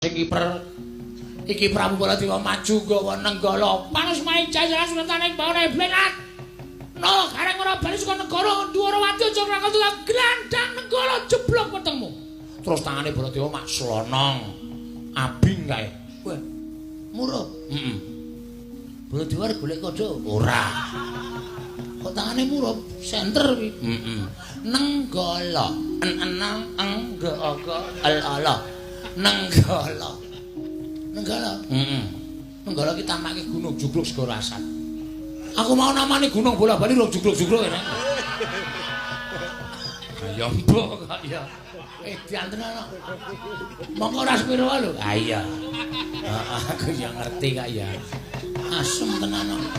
Sing kiper iki Prabu Baladewa maju nggawa Nenggala. Panus Maijaya sultane bawane blenat. No, gareng ora bali saka negara Ndwarawati aja ora glandang Nenggala jeblok wetengmu. Terus tangane Baladewa mak slonong. Abing kae. Wah. Murup. Heeh. Baladewa arep golek kodho. Ora. Kok tangane murup? Senter kuwi. Heeh. Nenggala. En-enang eng g g l l. Nenggala. Nenggala. Heeh. Nenggala ki tamake gunung jugruk segara asat. Aku mau namani gunung bola-bali rong jugruk-jugruk kene. Ya mbok kok ya. Edan tenan kok. Mongko ora sepiro lho. Ha iya. Aku ya ngerti kok ya. Asem tenan kok.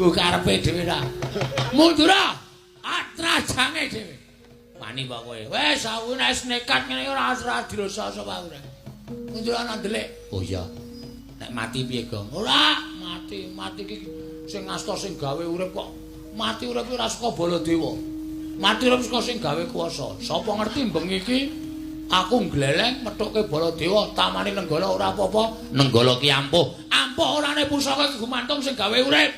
Gugu karepe dhewe ra. Mundura. Atrajange dhewe. Wani kok kowe. Wis aku nek nekat ngene ora ora dirosa sapa aku. Mundura nang ndelik. Oh iya. Nek mati piye, Gong? Ora, mati, mati iki sing ngasta sing gawe urip kok. Mati urip ora saka Baladewa. Mati urip saka sing gawe kuwasa. Sapa ngerti bengi iki aku ngleleng methuke Baladewa, tamane Nenggala ora apa-apa. Nenggala ki ampuh. Ampuh orane pusaka iki gumantung sing gawe urip.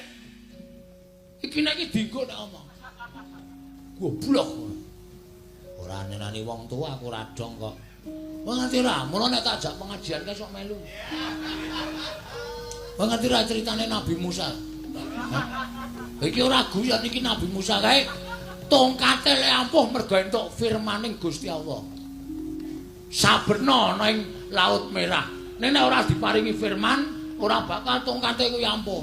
Iki nek iki dienggo nek omong. Goblok. Ora nenani wong tuwa aku ora dong kok. Wong ngerti ra, mula nek tak jak pengajian kae sok melu. Wong ngerti ra critane Nabi Musa. Hah? Iki ora guyon iki Nabi Musa kae tongkate le ampuh mergo entuk firmaning Gusti Allah. Saberna ana ing Laut Merah. Nek ora diparingi firman, ora bakal tongkate kuwi ampuh.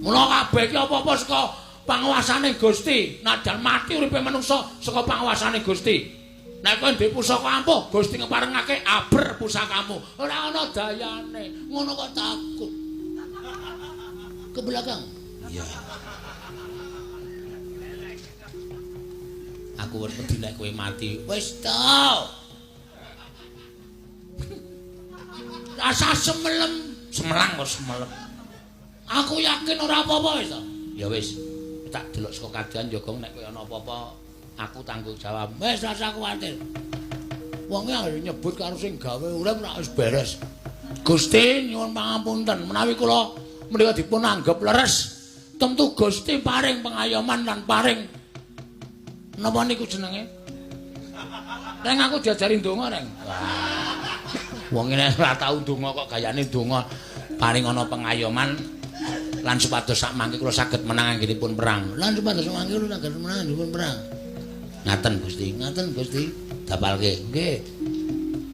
Mula kabeh iki apa-apa saka panguwasane Gusti. Najan mati uripe manungsa saka panguwasane Gusti. Nek kowe ndek pusaka ampuh, Gusti ngeparengake aber pusakamu. Ora ana dayane. Ngono kok takut. Ke belakang. Iya. Aku wis wedi nek kowe mati. Wis tau. Rasa semelem, semelang kok semelem. Aku yakin ora apa-apa wis to. Ya wis, tak delok saka kajian ya Gong nek kowe ana apa-apa aku tanggung jawab. Wis rasa kuwatir. Wonge anggere nyebut karo sing gawe urip ora wis beres. Gusti nyuwun pangapunten menawi kula menika dipun anggep leres. Tentu Gusti paring pengayoman lan paring napa niku jenenge? Reng aku diajari ndonga, Reng. Wong ngene ora tau ndonga kok gayane ndonga paring ana pengayoman lan supados sak mangke kula saged menang anggenipun perang. Lan supados sak mangke kula saged menang anggenipun perang. Ngaten Gusti, ngaten Gusti. Dapalke. Nggih.